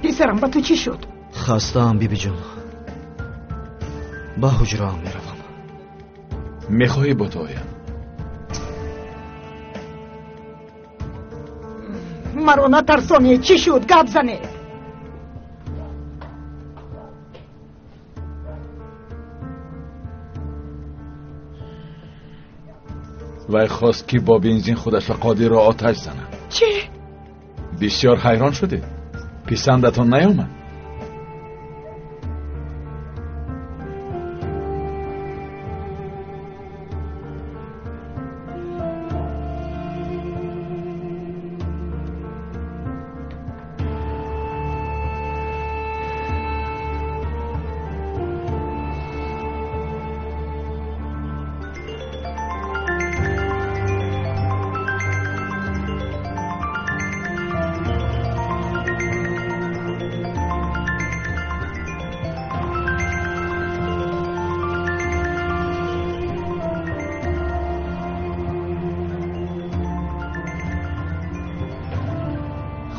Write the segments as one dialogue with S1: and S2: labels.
S1: Писарам, ба ту чӣ шуд?
S2: Хастаам, бибиҷон. Ба ҳуҷраам меравам.
S3: Мехоҳӣ бо ту оям?
S1: Маро натарсонӣ, чӣ шуд? Гап занед.
S3: Вай хост, ки бо бензин худаш ва Қодирро оташ занад.
S1: Чӣ?
S3: Бисёр ҳайрон шудед? Писандатон наёмад?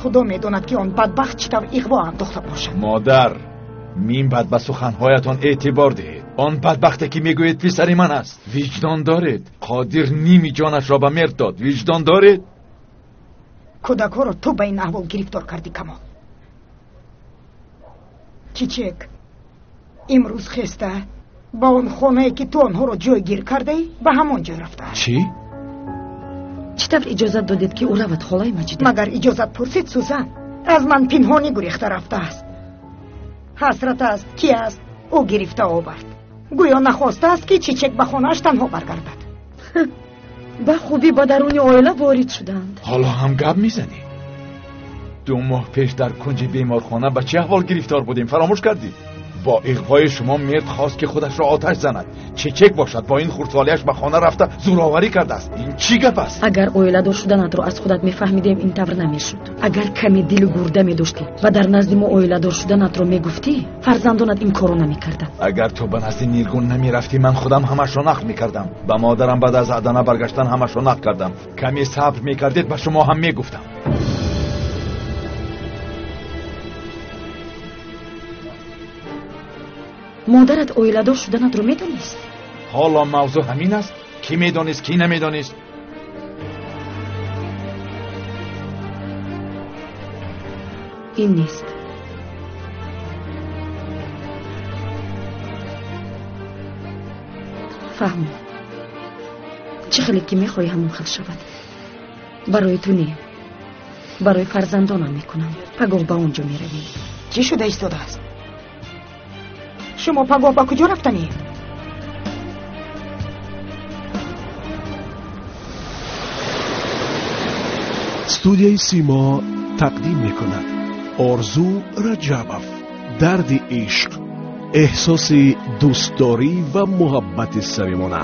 S1: Худо медонад, ки он бадбахт чӣ тавр иғво андохта бошад.
S3: Модар, мин баъд ба суханҳоятон эътибор диҳед. Он бадбахте, ки мегӯед писари ман аст, виҷдон доред? Қодир ними ҷонашро ба мерд дод. Виҷдон доред?
S1: Кӯдакҳоро ту ба ин аҳвол гирифтор кардӣ, Камол. Чичек имрӯз хеста ба он хонае, ки ту онҳоро ҷойгир кардаӣ, ба ҳамон ҷой рафтааст.
S3: Чӣ?
S4: Чӣ тавр иҷозат додед, ки ӯ равад, холаи Маҷида?
S1: Магар иҷозат пурсид, Сузан? Аз ман пинҳонӣ гурехта рафтааст. Ҳасрат аст, ки аст, ӯ гирифта овард. Гӯё нахостааст, ки Чичек ба хонааш танҳо баргардад.
S4: Ба хубӣ ба даруни оила ворид шуданд.
S3: Ҳоло ҳам гап мезанӣ? 2 моҳ пеш дар кунҷи беморхона ба чӣ аҳвол гирифтор будем, фаромӯш кардӣ? Бо иғвои шумо мерд хост, ки худашро оташ занад. Чечек бошад, бо ин хурдсолиаш ба хона рафта зӯроварӣ кардааст. Ин чӣ гап аст?
S4: Агар оиладор шуданатро аз худат мефаҳмидем, ин тавр намешуд. Агар каме дилу гурда медоштӣ ва дар назди мо оиладор шуданатро мегуфтӣ, фарзандонат ин корро намекарданд.
S3: Агар ту ба назди Нилгун намерафтӣ, ман худам ҳамашро нақл мекардам. Ба модарам баъд аз Адана баргаштан ҳамашро нақл кардам. Каме сабр мекардед, ба шумо ҳам мегуфтам.
S4: Модарат оиладор шуданатро медонист?
S3: Ҳоло мавзӯъ ҳамин аст? Кӣ медонист, кӣ намедонист?
S4: Ин нест. Фаҳмам. Чӣ хеле ки мехоҳӣ, ҳамон хел шавад. Барои ту не, барои фарзандонам мекунам. Пагоҳ ба он ҷо меравем.
S1: Чӣ шуда истодааст? Шумо пагоҳ ба куҷо рафтанед?
S5: Студияи Симо тақдим мекунад. Орзу Раҷабов. Дарди ишқ, эҳсоси дӯстдорӣ ва муҳаббати самимона.